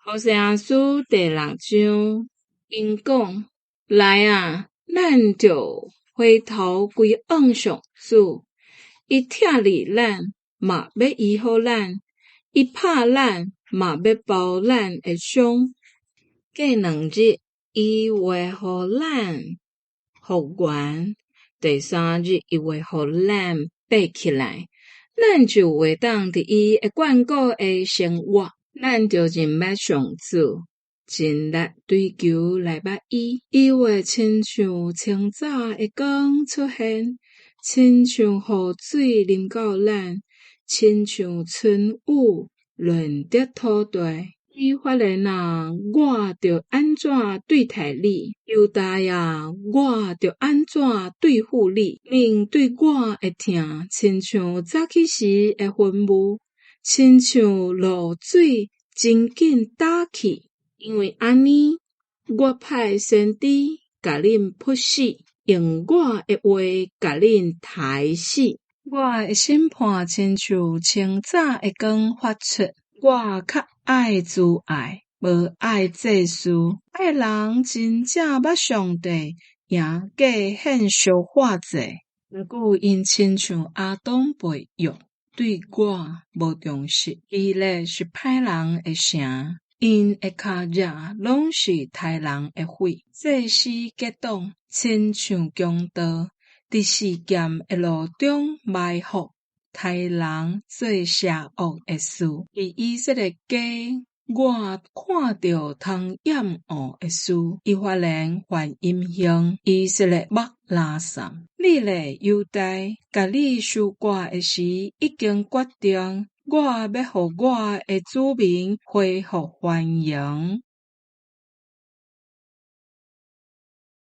何西阿書第六章，𪜶講：來啊，咱著回頭歸向上主。伊拆裂咱，嘛欲醫好咱；伊拍咱，嘛欲包咱的傷。過兩日，伊會予咱復原；第三日，伊會予咱爬起來，咱就會當佇伊的眷顧下生活。咱著認捌上主，盡力追求來捌伊。伊會親像清早的光出現，親像雨水淋到咱，親像春雨潤澤土地。以法蓮啊，我著按怎對待你？猶大啊，我著按怎對付你？恁對我的疼，親像早起時的雲霧，親像露水真緊焦去。因為按呢，我派先知共恁噗死，用我的話共恁刣死。我的審判親像清早的光發出，我較愛慈愛，無愛祭司。愛人真正捌上帝，贏過獻燒化祭。毋過𪜶親像亞當背約，對我無忠實。基列是歹人的城，𪜶的跤跡攏是刣人的火。祭司結黨，親像強盜，佇示劍的路中埋伏，刣人做邪惡的事。佇以色列家，我看著通厭惡的事。以法蓮犯淫行，以色列目垃圾。你咧，猶大，共你收割的時已經決定，我欲予我的子民恢復繁榮。